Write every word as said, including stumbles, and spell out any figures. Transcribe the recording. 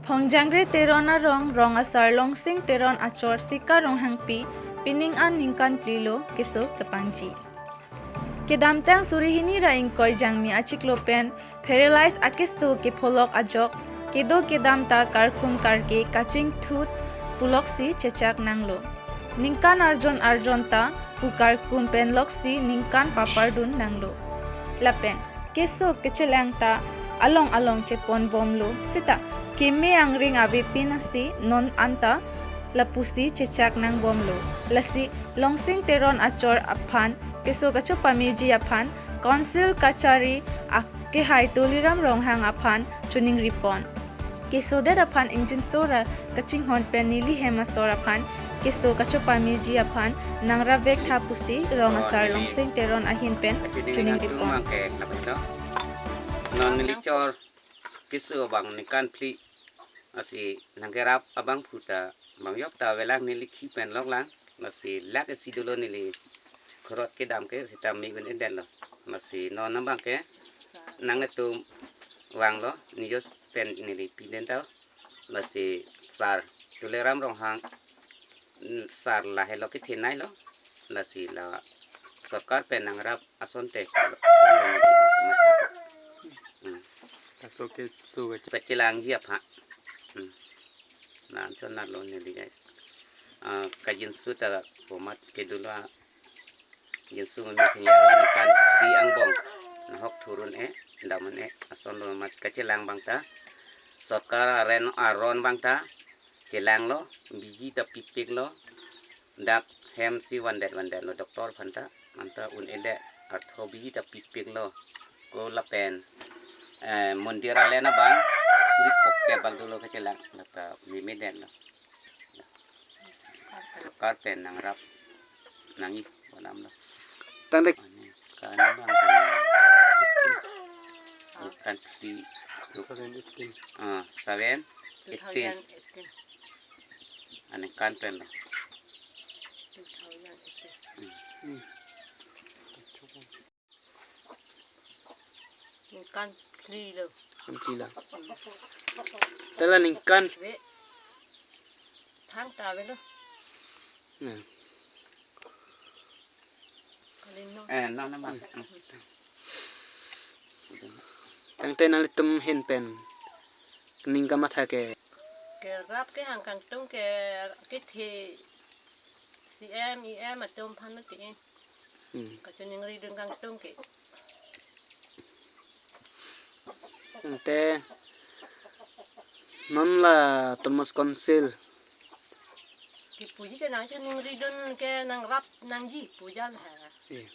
Hongjangre Teron arong rong asar Longsing Teron achor Sika Ronghangpi pining an ningkan phli lo keso kepangji. Kedamtang suri hini ra ingkoi Jangmi achiklo pen paralyze akeso kepholok ajok kedo kedam ta karkum karke kachingthut puloksi chechak nanglo. Ningkan arjon arjon ta pu karkum pen loksi ningkan papardun nanglo. Lapen keso kechelang ta along along chepon bomlo seta keme angring avepin asi non anta lapusi chechak nang bomlo. Lasi Longsing Teron achor aphan keso kachopameji aphan Council kachari akehai Tuliram Ronghang aphan choningripon. Kesodet aphan ingjinso ra kachinghon pen neli hem asor aphan keso kachopameji aphan nangrap vek tha pusi rong asar Longsing Teron ahin pen choningripon. Non neli chor keso abang ningkan phli asi nangkerap abang phu ta bang yok ta avelang neli khi pen loklang. Lasi lak isi dolo neli khorot kedam ke seta me un-edetlo. Lasi non abang ke nangtum vanglo, nijos pen neli piden ta. Lasi sar Tuliram Ronghang, mm, sar lahelo kethenei lo. Lasi la sorkar pen nangrap asonte. Hmm. Kaso keso kache- kachelangji aphan. Hmm. Nang chon nalo neli kai. Ah, kajinsu ta komat kedolo a. Jinsu meme thingyang la ningkan phli angbong nahok thurun e, damun e, ason lo mat kachelang bang ta. Sorkar aren aron bang ta chelanglo, biji ta pipiklo. Dak hem si vandet vandetlo doctor aphan ta, anta un-edet artho biji ta pipiklo. Ko lapen, eh, mondir alen abang suri phok ke bang dolo kachelang, lata meme detlo. Sorkar pen nangrap nangji bonam lo. Tangte ani kan bang kan kan phli, ah, seven, eighteen. Two thousand eighteen. Aningkan pen lo. Two thousand eighteen. Hmm. Hmm. Ningkan phli lo. Ningkan phli lo. Hmm. Tala ningkan. Ve. Thang ta avelo. Hmm. Kalino. Eh, no, no, ma. Hmm. Tangte nanglitum ahin pen ning kamatha ke. Kerap ke hang kangtung ke kethe C M, E M atum aphan mati. Hmm. Kachoningridun kangtung ke. Tangte non la Autonomous Council. Kipuji ke nangchoningridun ke nangrap nangji pujan ha. Iya.